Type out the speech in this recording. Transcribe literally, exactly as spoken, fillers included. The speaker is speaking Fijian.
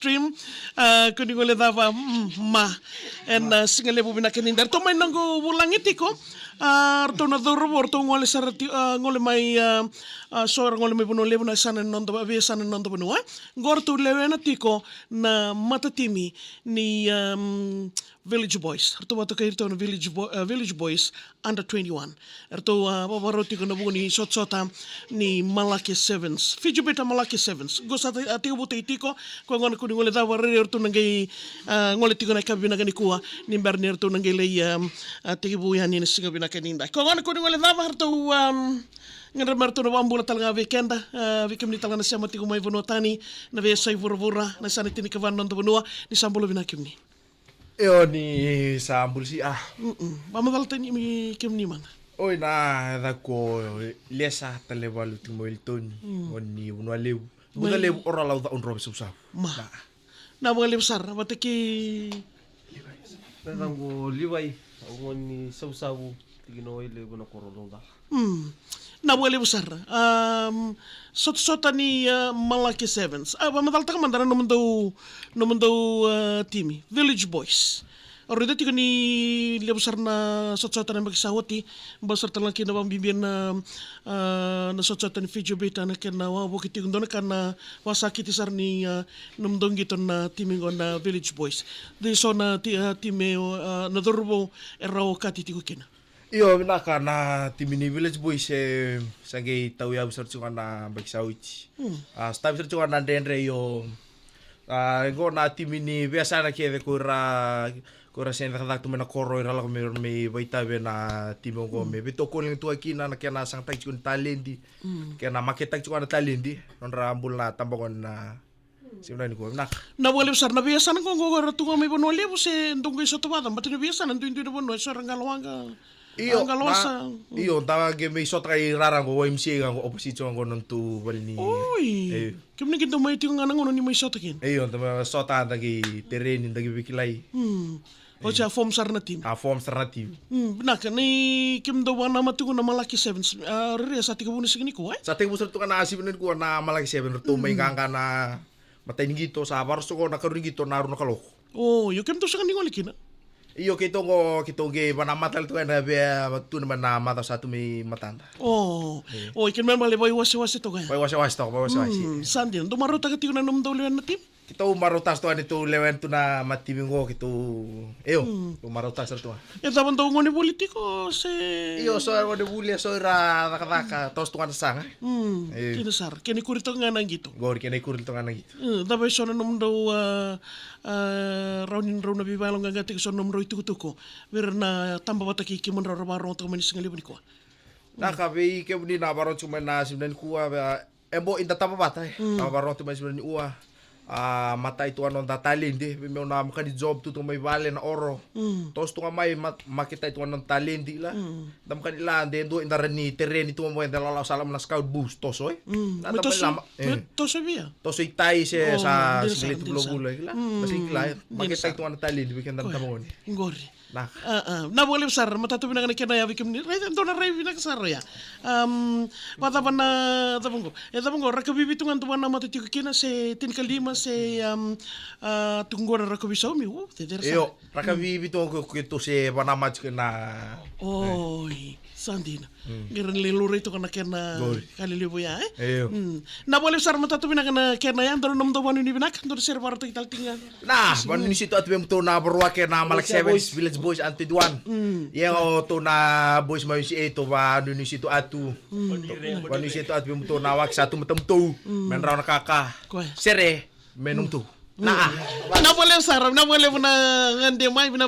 Stream, ah, ko ni gole cava, mm, ma. Ena, ah, siga levu vinaka ni da. Ratou mai noqu vulagi tiko, ah, ratou na cauravou, ratou gole sara ti-, ah, gole mai, ah, ah, so ra gole mai Vanua Levu na yasana ni noda, veiyasana ni noda vanua. Qo ratou lewena tiko na matatimi ni, um, Village Boys. Ratou vata kei iratou na Village Bo-, ah, Village Boys under twenty-one. Eratou, ah, vavarau tiko na vuku ni sotasota ni Malake Sevens. Fiji Bitter Malake Sevens. Qo sa te-, ah, tekivutaki tiko, ko gona ko ni gole cava, rairai eratou na qai, ah, gole tiko na yakavi vinaka nikua, ni bera ni ratou na qai lai, ah, ah, tekivu yani na siga vinaka ni da. Ko gona ko ni gole cava, ratou, ah, gadreva me ratou na vakabula tale ga vei keda, ah, vei kemuni tale ga na sema tiko mai vanua tani, na veiyasai vuravura, na yasana tinikava na noda vanua, ni sa bula vinaka kemuni. Io, ni sa bula si, ah. Mm-mm. Vakamacalataki kemuni mada. Oi, na yacaqu o Lesa Talevalu tiko mai Wellington. Mm. Gone ni Vanua Levu. Mai Buca Levu, Ora, Lauca, Audrove, Savusavu. Ma. Na. Na vakalevu sara, vata kei. Na yacaqu o Livai, au gone ni Savusavu, tikina o Wailevu na koro o Lauca. Mm. Na vakalevu sara. Um, sotasota ni, uh, Malake Sevens. Ah, vakamacalataka mada na nomudou, nomudou, uh, timi. Village Boys. Au raica tiko ni levu sara na sotasota na yabaki sa oti. Bau sara tale ga kina vakabibi na, uh, na sotasota ni Fiji Bitter na kena wavoki tiko. Dua na ka na vakasakiti sara ni, uh, nomudou qito na timi qo na Village Boys. De so na ti-, uh, timi, uh, na cauravou era okati tiko kina. Io, vinaka na timi ni Village Boys e sa qai tauyavu sara tiko ga na yabaki sa oti. Mm. Ah, sotavi sara tiko ga na dredre, io. Ah, qo na timi ni veiyasana kece ko ira, ko ira se cakacaka tu mai na koro, ira lako mai, ira mai vakaitavi ena timi qo, mm, me veitokoni tu ga kina na kena sagataki tiko ni taledi. Mm. Kena maketaki tiko ga na taledi. Nodra bula na tabagone na Siga vinaka nikua, vinaka. Na vakalevu sara na veiyasana qo, qo era tu ga mai Vanua Levu se dou qai sota vata, baleta na veiyasana duidui na vanua, e so era qalo waqa. Io, a qalo na, sa, mm. Io, da qai mai sota kai rara qo, Y M C A ga qo, opposite ga qo, nodatou vale ni. Oi. Io. Kemuni qai dou mai tiko ga na gauna ni mai sota kina. Io, da mai sota, da qai tereni, da qai veikilai. Mm. Oti a form sara na timi. A form sara na timi. Mm, vinaka, ni kemudou vakanamata tiko na Malaki Sevens. A, rairai sa tekivu na siga nikua, e? Sa tekivu sara tu ga na siga nikua na Malaki Sevens, ratou mai, mm, qaqa na matai ni qito, sa vakarau sara qo na ikarua ni qito na rua na kaloko. O, io, kemudou sega ni gole kina? Io, keitou qo, keitou qai vakanamata tale tu ga ena vei, tu na, mai na macawa sa tu mai matada. O, io. O, i kena me bale vaiwasewase toka ya. Vaiwasewase toka, vaiwasewase. Mm, sa dina. Dou marautaka tiko na nomudou lewena na timi? Keitou marautaka sara tu ga ni tou lewena tu na matatimi qo, keitou, io, mm, tou marautaka sara tu ga. E cava, dou gone vuli tiko se? Io, so era gone vuli, e so era cakacaka, toso tu ga na saga. Mm, io. Dina sara, kena ikuri toka ga na qito. Qori, kena ikuri toka ga na qito. Mm, cava e so na nomudou, a, a, rawa ni drau na veivakayaloqaqataki, so na nomudou itukutuku vei ira na taba vata kei kemudrau ra vakarorogo toka mai na siga levu nikua. Na ka vei kemuni na vakarorogo tiko mai na siga nikua, vei, e bo eda taba vata, e. Mm. Vakarorogo tiko mai siga nikua. A, matai tu ga noda taledi, vei meu na maka ni job tu toka mai vale na oro. Mm. Toso tu ga mai, ma-, maketai tu ga noda taledi la. Mm. Da maka ni la, de dua eda rawa ni tereni tu ga mai, eda lawalawa sara mai na scout bus, toso, e. Mm. Na da mai toso, la ma-, e, mai toso via? Toso i tai se, o, sa dina sara, sikileti, dina sara, vulavula, kila. Mm. Na sikila, e. Dina sara. Maketai tu ga na taledi, vei keda na tabagone. Qori. Na. A, a. Na vakalevu sara, matata vinaka na kena ya vei kemuni. Raica, dua na rai vinaka sara ya. Am, vacava na, cava qo? E cava qo, rakavi vitu ga dou vakanamata tiko kina se tinikalima se, am, a, tu qo na rakavi saumi, u, cecere sara. Io, rakavi vitu ga ko, ko keitou se vakanamata tiko na. Oi, sa dina. Mm. Qai ra ni lai laurai toka na kena ka lelevu ya, e? Io. Mm. Na vakalevu sara, matata vinaka na kena ya, dou na nomudou vakanuinui vinaka, dou na sere vakarautaki tale tiko ga. Na, vakanuinui sara tu vei mutou na Vakarauwake na Malaki Sevens, Village Boys under twenty-one. Mm. Ia o tou na boys mai C A tou vakanuinui sara tu atu. Mm. Vakanuinui sara tu atu vei mutou na waki sa tu matamutou. Mm. Me rawa na kaka. Koya. Sere, me nomutou. Mm. Na. Na vakalevu sara, na vakalevu na gade mai, na